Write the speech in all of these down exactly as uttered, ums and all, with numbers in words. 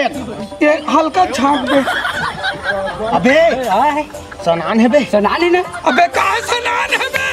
ये हल्का छांट दे। अबे, सनान हे बे। सनान हे ना। अबे, का सनान हे बे?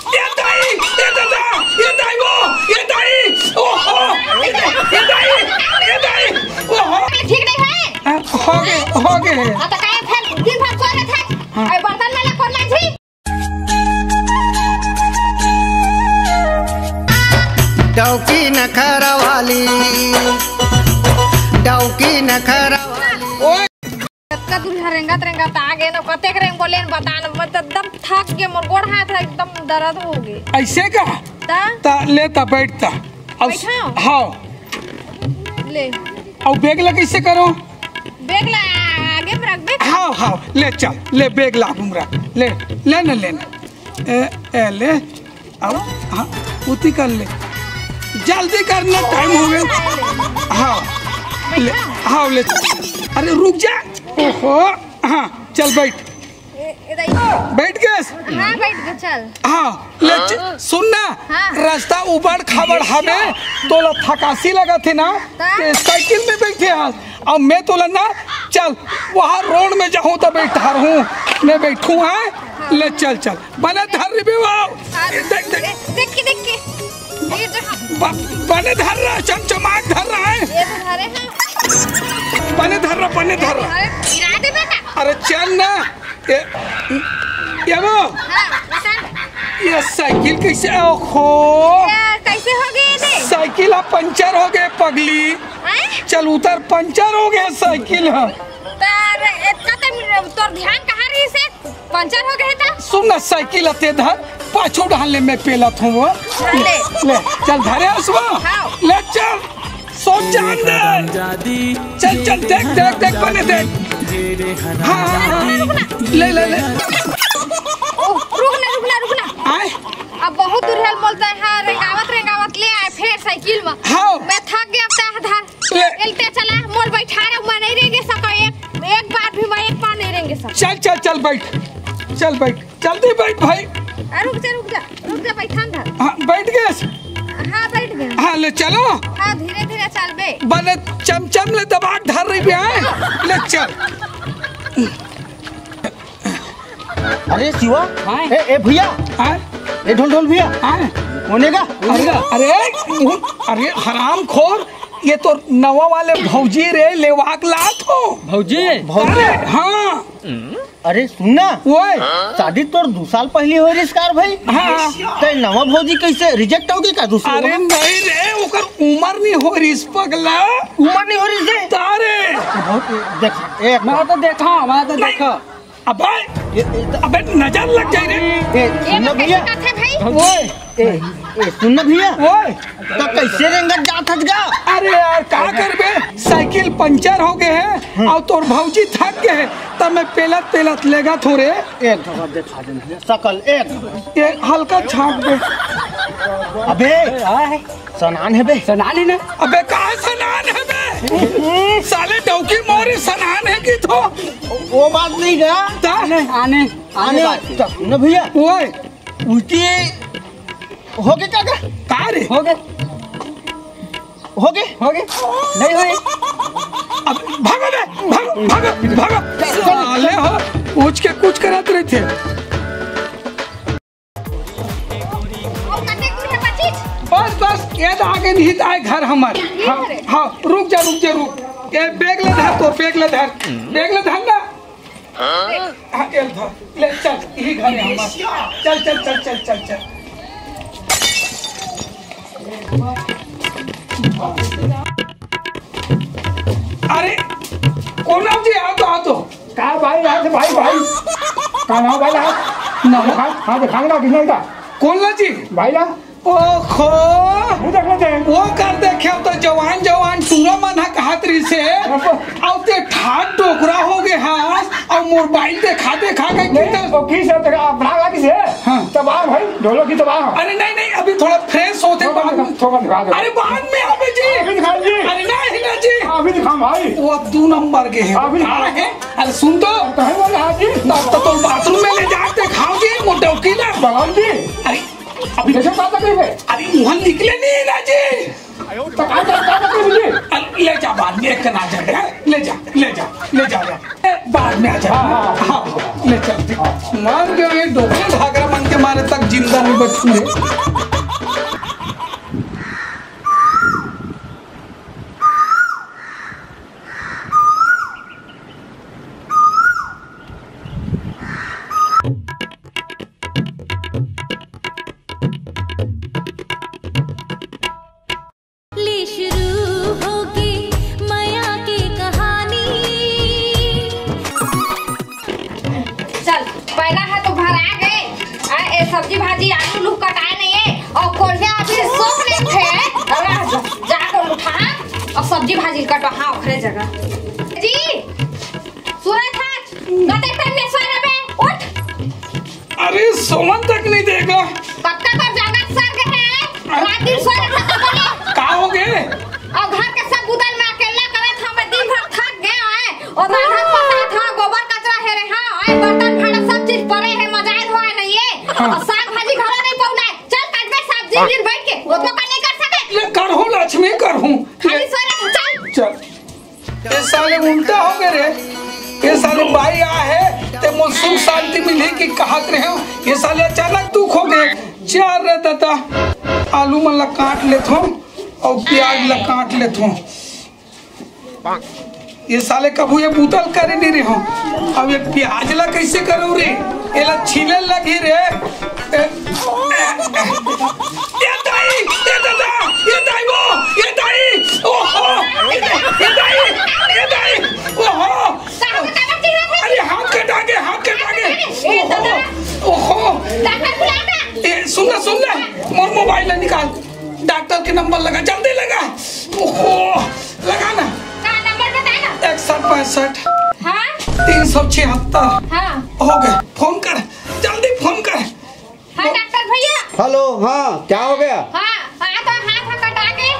ये दाई, ये दादा, ये दाई वो, ये दाई, ओहो, ये दाई, ये दाई, ये दाई, ओहो। ठीक नहीं है। आ, हो गए, हो गए। आ, तो काहे फिर दिन भर सोए रहत है? हाँ। अरे बर्तन वाला कौन मांजी? डौकी नखरा वाली, डौकी नखरा वाली। ओए, कतका दूर रेंगत रेंगत आ गे न, कतेक रेंगबो ले न बता न, मैं तो एकदम थक गे, मोर गोड़ हाथ ह एकदम दर्द हो गे। ऐसे का? ता? ता ले ता बैठ ता। अब बैठाओ? हाँ। ले। अब बैग ला कैसे करो? बैग ला आगे में रख, बैग। हाँ, हाँ, ले चल, ले बैग ला घूम रहा, ले, ले ना, ले ना। ए, ए, ले, अब, हाँ, उती कर ले, जल्दी करना, टाइम हो गया। हाँ, ले, हाँ, ले, अरे रुक जा, ओहो, हाँ, चल बैठ। ए, ए, दाई। बैठ गए? हाँ, बैठ गए, चल। हाँ, ले च-, सुन ना, हाँ। रास्ता उबड़ खाबड़ हवे, तोला थकासी लगत हे ना, ता? ते साइकिल में बैठे हस, अब मैं तोला ना, चल, वहाँ रोड में जाहूँ तो बैठा रहूँ, मैं बैठूँ, हाँ? हाँ। ले चल, चल, बने धर रे बे, वाओ। हाँ, देख, देख। ए, देख के, देख के। ये जो हाँ। ब-, बने धर रहा, चमचमाट धर रहा है। ये तो धरे हैं। बने धर रहा, बने धर रहा। अरे, गिरा दे बेटा। अरे चल ना। ये, ये वो। हाँ, बता। ये साइकिल कैसे, ओहो। ये कैसे हो गए थे? साइकिल ह पंचर हो गए पगली। हैं? चल उतर, पंचर हो गए साइकिल ह। तार इतना तक तोर ध्यान कहाँ रही से? पंचर हो गए था? सुन ना, साइकिल ह ते धर, पाछू डाल ले, मैं पेलत हूँ वो। हाँ, ले। ले, चल धरे हस वो। हाँ। ले चल। सोच जान दे। चल, चल, देख, देख, देख, बने देख। हाँ, हाँ, हाँ। ले, ले, ले। ओ, रुक ना, रुक ना, रुक ना। आए? अब बहुत दूर हेल बोलता है, हाँ, रेंगावत, रेंगावत ले आए फेर साइकिल में। हाँ। मैं थक गया, अब तय धर। ले। चलते चला, मोर बैठा रहा, मैं नहीं रेंगे सको एक, एक बार भी मैं एक बार नहीं रेंगे सको। चल, चल, चल, बैठ। चल, बैठ। जल्दी बैठ भाई। आ, रुक जा, रुक जा, रुक जा, बैठान धर। हाँ, बैठ गए। हाँ, बैठ गए। हाँ, ले चलो। हाँ, धीरे धीरे चल बे। बने चमचम ले दबा के धर रही बे, हैं? ले चल। अरे शिवा, हाँ। ए, ए भैया, हाँ? ए ढोल ढोल भैया, हाँ। कोने का? अरे, अरे, अरे हराम खोर, ये तो नवा वाले भौजी रे, लेवाक लात हो। भौजी? भौजी? अरे, हाँ। अरे सुन ना, ओए। शादी तोर दू साल पहले हो रिस कार भाई। हाँ। ते नवा भौजी कैसे रिजेक्ट होगी का दूसरी अरे वाला? नहीं रे, ओकर उम्र नहीं हो रिस पगला। उम्र नहीं हो रिस रे? तारे। बहुत देख, एक मैं तो देखा, मैं तो नहीं। देखा। अबे, ये, ये तो अबे नजर लग जाए रे। ए, ए, सुन ना भैया। कैसे बात है भाई? ओए। ए, ए, सुन ना भैया। ओए। तो कैसे रेंगत जात हस गा? अरे यार, का करबे? साइकिल पंचर हो गए है और तोर भौजी थक गए है, तब मैं पेलत पेलत लेगा थोड़े। एक धवा देखा दे भैया, सकल एक धवा। ये हल्का छांट दे। अबे, सनान है बे। सनान है ना? अबे, कहाँ सनान है बे? साले डौकी मोरी सनान है कि तो? वो बात नहीं गया। ता? आने, आने, आने आने बात। तो सुन ना भैया। ओए। उल्टी हो गए का? का रे? हो गए। हो गए? हो गए। नहीं हुए। अब भागो बे, भागो, भागो, भागो। साले हो, पूछ के कुछ करत रहे थे। बस, बस, ये तो आगे नहीं आए घर हमारे। हाँ, हाँ, रुक जा, रुक जा, रुक। ये बैग ले धर, तो बैग ले धर, बैग ले धर ना। हाँ, चल, धर। ले, चल, यही घर है हमारा। चल, चल, चल, चल, चल, चल। अरे, कोन हो जी? आओ तो, आओ तो। का भाई, यहाँ से भाई, भाई। का नाम भाई, हाँ? ना। हाँ, हाँ, दिखाएंगे ना, कितना का? कोन ला जी? भाई ला। ओहो! वो देख लेते हैं। वो कर देखे तो जवान जवान टूरा मन ह कहत रहिस हे। हाँ। अउ ते ठाठ डोकरा हो गे हस, अउ मोबाइल देखा देखा के नहीं, कितना वो किस है तेरा अपना वाला किस है? हाँ। तबाह भाई, ढोलक की तबाह। अरे नहीं, नहीं, अभी थोड़ा फ्रेश होते थोड़ा बाद में। थोड़ा दिखा दो। अरे बाद में अबे जी। अभी दिखा जी। अरे नहीं ना जी। अभी दिखा भाई। वो अब दो नंबर के हैं। अभी दिखा। कहाँ है? अरे सुन तो। कहाँ बोल रहा जी? तब तो तुम बाथरूम में ले जाके दिखाओ जी, वो डौकी ना। भगवान जी। अरे अभी कैसे बात कर रहे हैं? अरे मुँह निकले नहीं ना जी। तो कहाँ जा-, कहाँ जा रहे हैं जी? बच्चू रे। ले शुरू होगे मया के कहानी। चल, पैना ह तो भरा गे। आ, ए सब्जी भाजी आलू लूह कटाए नइ हे, अउ कोढ़िया अभी सोच लेथे। अरे, जा तो उठा, अउ सब्जी भाजी कटवा, हाँ, ओखरे जगह। जी, सुनत हस, कतेक टाइम ले सोए रहिबे? उठ। अरे, सोवन तक नइ देगा। कतका बार जाना सर के है? रात दिन सोए रहिबे तब ले। का होगे? अउ घर के सब बुता ल मैं अकेल्ला करत हँव, मैं दिन भर थक गे हँव। अउ रांधत पकात हँव, गोबर कचरा हे रे, हाँ, अउ बर्तन भांडा सब चीज परे हे, मजाए धोए नइ हे। हाँ। अउ साग भाजी घलो नइ पउना हे। चल, काटबे सब्जी, दिन बइठ के, ओतको का नइ कर सकत। ले, करहूँ लक्ष्मी, करहूँ। खाली सोए रहिबे, चल। चल। ये साले उल्टा होगे रे। ये साले बाई आए हे, ते मोला सुख शांति मिलही कि कहत रहेंव। ये साले अचानक दुख होगे। चल रे ददा, आलू मन ला काट लेथों अउ प्याज ला काट लेथों। ये साले कभू ये बुता ल करे नइ रहेंव। अब ये प्याज ला कइसे करँव रे? एला छीले लगही रे। ए, ए, ए, ए दाई, ए दादा, ए दाई वो, ए दाई, ओहो, ए दाई, ए दाई, ए दाई, ओहो। अरे हाथ कटा गे, हाथ कटा गे। ए दादा। ओहो, ओहो। डॉक्टर बुला ना। ए, सुन ना, सुन ना, मोर मोबाइल ला निकाल, डॉक्टर के नंबर लगा, जल्दी लगा। ओहो, लगा ना। का नंबर बताए ना? इकसठ पैंसठ। हाँ। तीन सौ छिहत्तर। हाँ। होगे, फोन कर, जल्दी फोन कर। हाँ, डॉक्टर भैया। हेलो, हाँ, क्या हो गया? हाँ, हाँ, तो हाथ ह कटा गे।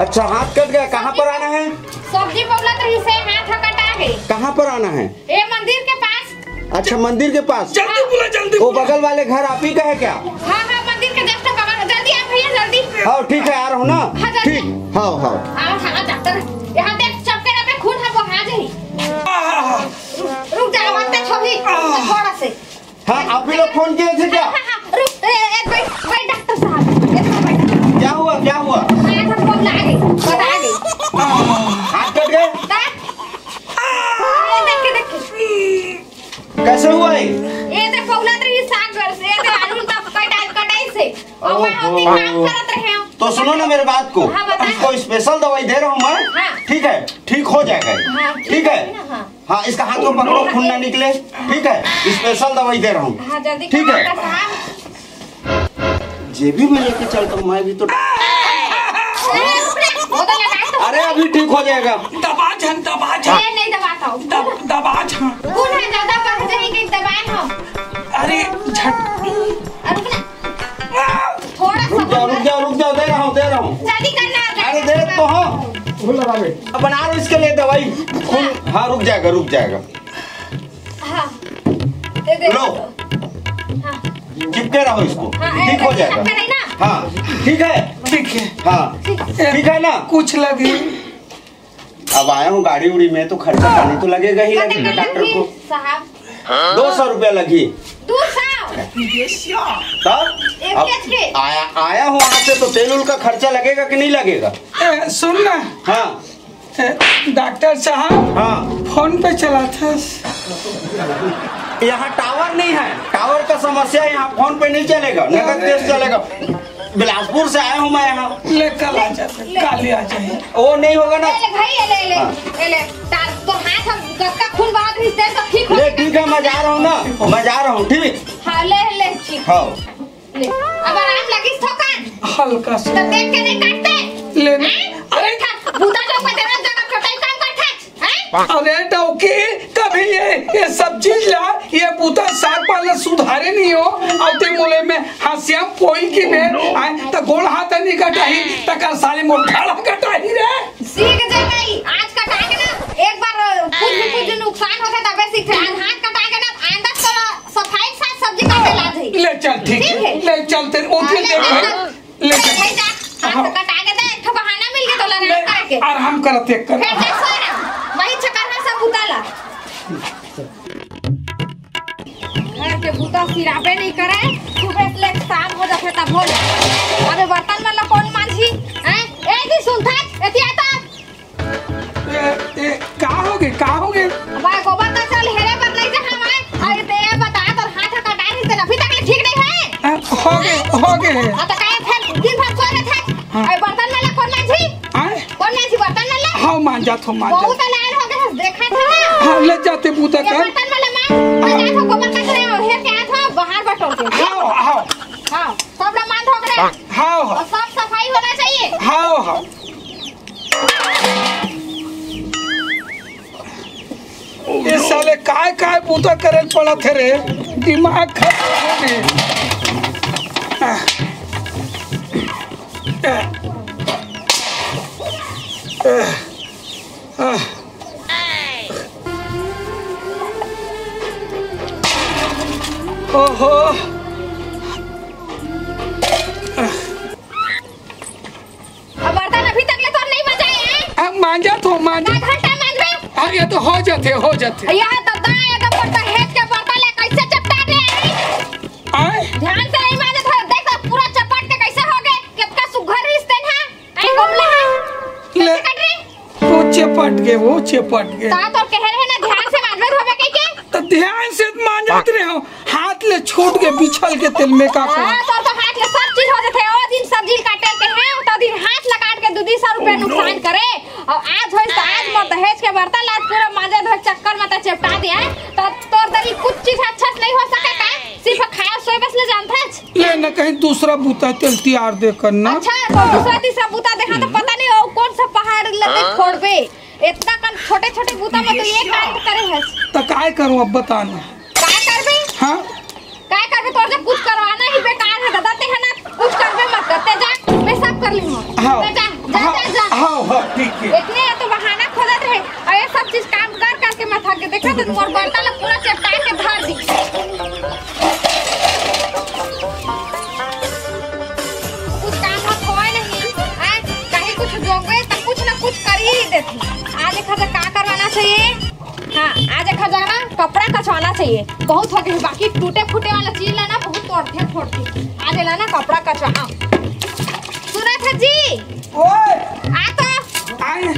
अच्छा, हाथ कट गया, कहाँ पर आना है? सब्जी बोलत रहिस हे, हाथ ह कटा गे। कहाँ पर आना है? ए मंदिर के पास। अच्छा, मंदिर के पास। जल्दी बुला, जल्दी वो बुला। बगल वाले घर आप ही का है क्या? हाँ, हाँ, मंदिर के just बगल। जल्दी आ भैया, जल्दी। हाँ, ठीक है, आ रहा हूँ ना। हाँ, जल्दी। ठीक, हाँ, हाँ। आओ, हाँ, डॉक्टर। यहाँ देख, चपके ना पे खून है, वो आ जाही। आह। रुक, रुक जा, मत छोड़ी, आह। थोड़ा से। हाँ, आप ही लोग फोन किए थे क्या? हाँ, हाँ, हाँ, रुक, ए, ए, बैठ, बैठ, डॉक्टर साहब, ए, बैठ। क्या हुआ, क्या हुआ? हाँ, सब फोन ला गई, बता गई। हाथ कट गए? हाँ। ए, देख के, देख के। कैसे हुआ ये? ए, देख, पौलत रही साग घर से, ए, देख, आलू तब कटाई, कटाई से। और मैं ओहो। होती काम करत रहे हूँ। तो सुनो ना मेरे बात को, हाँ, बता। इसको स्पेशल दवाई दे रहा हूँ मैं, हाँ। ठीक है, ठीक हो जाएगा ये, हाँ, ठीक है? ना, हाँ। हाँ, इसका हाथ को पकड़ो, खून ना निकले, ठीक है? स्पेशल दवाई दे रहा हूँ, हाँ, जल्दी ठीक है? करो, डॉक्टर साहब। जेबी में लेके चलता हूँ मैं भी तो। ए, रुक रे, वो तो लगा तो। अरे, अभी ठीक हो जाएगा। दबा झन, दबा झन। ए, नहीं दबाता हूँ। दब-, दबा झन। खून है, ज्यादा बढ़ जाएगी, दबाए हो। अरे, झट। अरे, रुक ना। थोड़ा सा रुक जाओ, रुक जाओ, रुक जाओ, दे रहा हूँ, दे रहा हूँ। जल्दी करना है। अरे, दे तो हाँ। खून लगा दे। अब बना रहा हूँ इसके लिए दवाई। खून, हाँ, रुक जाएगा, रुक जाएगा। हाँ। दे दे। लो। हाँ। चिपके रहो इसको, हाँ, ठीक हो ऐसे जाएगा। चिपका नहीं ना? हाँ, ठीक है। ठीक है। हाँ, ठीक। ठीक है ना? कुछ लगी। अब आया हूँ गाड़ी उड़ी में, तो खर्चा पानी तो लगेगा ही, लगेगा डॉक्टर को। साहब। दो सौ रुपया लगी। दो सौ? तब एक अब कैच के? आया, आया हूँ वहाँ से, तो तेल उल का खर्चा लगेगा कि नहीं लगेगा? ए, सुन ना। हाँ। ए, डॉक्टर साहब, हाँ। फोन पे चलाथस। यहाँ टावर नहीं है, टावर का समस्या है, यहाँ फोन पे नहीं चलेगा, नगद अरे। कैश चलेगा। बिलासपुर से आया हूँ मैं यहाँ। ले, कल आ जाते, काल ही आ जाए। वो नहीं होगा ना। ले, ले भाई, ये ले, ले, हाँ। ये ले। तार, तो हाथ हम गत्ता खून बहात रही, तेरे तो ठीक हो ले, गया। ठीक है, मैं जा रहा हूँ ना, मैं जा रहा हूँ, ठीक। हाँ, ले, ले, ठीक। हाँ। ले, अब आराम लगिस थोकन? हल्का सा। तो देख के नहीं काटते? ले ना। हैं? अरे। देखा, बूता जो पटेरा जगह कटाई काम करते हैं? अरे डौकी, कभी ये, ये सब चीज ला, ये बूता साग पाला सुधारे नहीं हो, अउ ते मोले में हांसिया पोई की बे, आए, त गोड़ हाथ नहीं कटाही, त का साले मोर खाड़ा कटाही रे। सीख जे भाई, आज कटा के ना, एक बार कुछ भी, कुछ भी नुकसान होथे, तबे सीखथे। आज हाथ कटा के ना, आइंदा तो सफाई के साथ सब्जी काटे ला जाई। ले चल, ठीक ठीक है। है। ले चल, तेरे ओतने हाँ, ले देख चल। भाई। ले चल। भाई जा, हाथ हाँ। कटा के दे, एक ठो बहाना मिल गया तोला ले, नाटक करके। आराम करत एक कर। फिर जा सोए ना, वही चक्कर में सब उताला। घर के बूता सिराबे नहीं करे, सुबह से लेके शाम भाई, गोबर कचरा ल हेरे बर लई जा हमाय। अरे, ते ये बता, तोर हाथ ह कटाय रहिस, अभी तक ले ठीक नइ होय? आ, होगे, होगे। आ, त काहे फेर दिन भर सोय रहिथे? हाँ। अरे, बर्तन मन ला कोन मांजही? आय? कोन मांजही बर्तन मन ला? हाँ, मांजत हों, मांजत। बहुत अलायन होगे हस, देखत हस ना। हाँ, ले जाते बूता ये कर। बर्तन मन ला मांज, मैं जात हों, गोबर कचरा हेर के आत हों, बाहर बटोर के। हाँ, हाँ। हाँ, सब ला मांज हो गए। हाँ, हाँ। और सब सफाई होना चाहिए। हाँ, हाँ। ये साले काय काय बूता करे ल पड़त हे रे, दिमाग खराब हो गे। आह, आह, आह। ओहो। अब बर्तन अभी तक ले तोर नहीं मजाए हैं? अब मांजत हों, मांजत। आधा घंटा मांजबे? हाँ, ये तो हो जाथे, हो जाथे। ये ददा, ये तो बर्तन हेज के बर्तन ले कैसे चपटा दे हैं? आय? ध्यान से नहीं मांजत हो, देख तो पूरा चपट के कैसे हो गए, कितना सुघर रिश्ते हैं। आय, गमला है। ले। कैसे कट रही? वो चपट गए, वो चपट गए। ता तो कह रहे हैं ना, ध्यान से मांजत होबे कह के। तो ध्यान से मांजत रहे हों, हाथ ले छूट के बिछल के तेल में का कर। हाँ, तोर तो हाथ ले सब चीज हो जाथे। ओ दिन सब्जी काटे के हैं, तो दिन हाथ ला काट के दू दू सौ रुपया नुकसान करे। और आज होइस तो आज मोर दहेज के बर्तन ला पूरा मांजे धोए चक्कर में त चपटा दिया है। तो तोर दरी कुछ चीज अच्छा से नहीं हो सके का? सिर्फ खाए सोए बस ले जानथस। ले न कहीं दूसरा बूता तेल तियार दे करना। अच्छा, तो दूसरा तीसरा बूता देखा तो पता नहीं वो कौन सा पहाड़ लगे फोड़बे। इतना कन छोटे-छोटे बूता में तो ये कांड करे हस। त काय करूं अब बता ना। काय करबे? हाँ? काय करबे? तोर से कुछ करवाना ही बेकार है दादा, ते है ना कुछ करबे मत कर, ते जा, मैं सब कर लूंगा। हाँ। ते जा, जा, हाँ, जा, जा। हाँ, हाँ, ठीक है। इतने तो बहाना खोजत रहे, और ये सब चीज काम कर करके मैं थक गई। देखा तो मोर बर्तन ला पूरा चपटा के धर दी। कुछ काम धाम होय नहीं, हैं? कहीं कुछ जोगबे त कुछ ना कुछ कर ही देथे। आज एक हजार का करवाना चाहिए? हाँ, आज एक हजार ना कपड़ा कचवाना चाहिए। बहुत हो गए, बाकी टूटे फूटे वाला चीज ला ना बहुत तोड़थे फोड़थे। आज ला ना कपड़ा कचवा, हाँ। सुनत हस जी? ओए! आ तो। आए।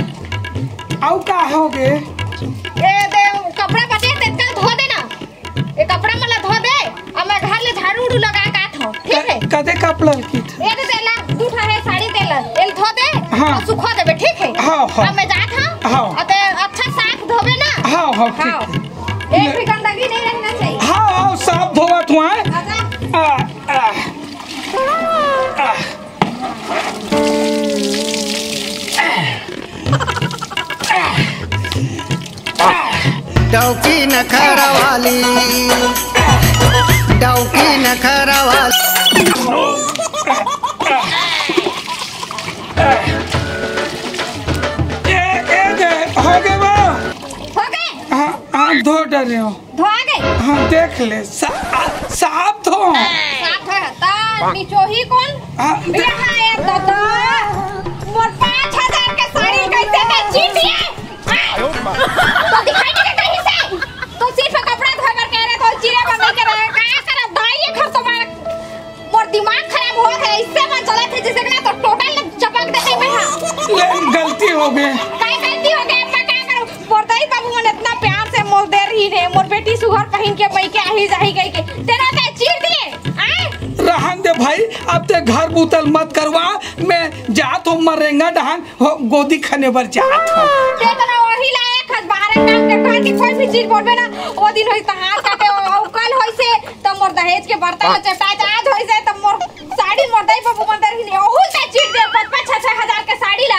आऊ का हो गे? ए दे, कपड़ा बचे तेतका धो देना। ये कपड़ा मन ला धो दे, अब मैं घर ले झाड़ू उड़ू लगा के आत हूँ, ठीक है? क-, कदे कपड़ा की थ-? ये दे देला, दू ठा है साड़ी देला, एल धो दे, हाँ। और सुखा देबे, ठीक है? हाँ, हाँ। अब मैं जात हूँ, हाँ। और ते अच्छा साफ धोबे ना? हाँ, हाँ, ठीक हाँ। है। एक भी गंदगी नहीं रहना चाहिए। हाँ, हाँ, साफ धोवत हूँ, हैं? अच्छा। आ, आ, आ। डौकी नखरा वाली, डौकी नखरा वाली। ए, ए दे, हो गए बा? हो गए? हाँ, हाँ, धो डरे हो। धोआ गए? हाँ, देख ले, सा-, आ, साफ धो। साफ है, ता निचोही कौन? हाँ, दे- यहाँ है दादा, मोर पाँच हजार के साड़ी कैसे में चीर दिए? हाँ? तो दिखाई नहीं देता इसे? तो सिर्फ कपड़ा धोए बर कह रहे, तो चीरे बर नहीं कह रहे, क्या करब भाई, ये घर तुम्हारा मोर दिमाग खराब होत हे, इससे मन चलत हे, जैसे कि ना तो टोटल चपक देते मैं, हाँ। ले, गलती हो गए। काय गलती हो गए, मैं क्या करूँ? मोर दाई बाबू मन इतना प्यार से मोल दे रही रे, मोर बेटी सुघर पहिन के मइके आही जाही कहि के, तेला ते चीर दिए, आय? रहन दे भाई, अब ते घर बुतल मत करवा, मैं जात हूँ मरेंगा डहान, हो, गोदी खने बर जात हूँ। ते तो ना वही लायक हस, बाहरे काम के घर की कोई भी चीज बोलबे ना, वो दिन होई तो हाथ काटे, और कल होई से त मोर दहेज के बर्तन ला चपटा के आज होइस हे, त मोर साड़ी मोर दाई बाबू मन दे रहिन, ओहू ला चीर दे, पाँच पाँच, छह छह हजार के साड़ी ला,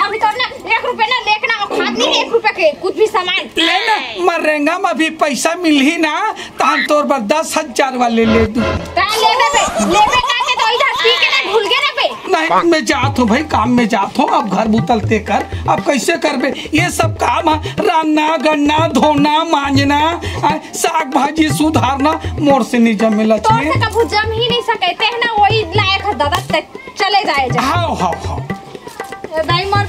अभी तो ना एक रुपया ना लेके ना औकात नहीं है एक रुपया के कुछ भी सामान। ले ना, मरेंगा में अभी पैसा मिलही ना, तहन तोर बर दस हजार वाले ले दू। का लेबे बे? लेबे का के तो इधर पी के ना भूल गए ना बे। नहीं, मैं जात हूँ भाई, काम में जात हूँ, अब घर बुतल ते कर, अब कैसे करबे? ये सब काम है, रान्ना, गन्ना, धोना, मांजना, आ, साग भाजी सुधारना मोर से नहीं जमेला तोर छे। से कभू जम ही नहीं सके, ते ना वही लायक है दादा, ते चले जाए जा। हाव, हाव, हाव। ए दाई मोर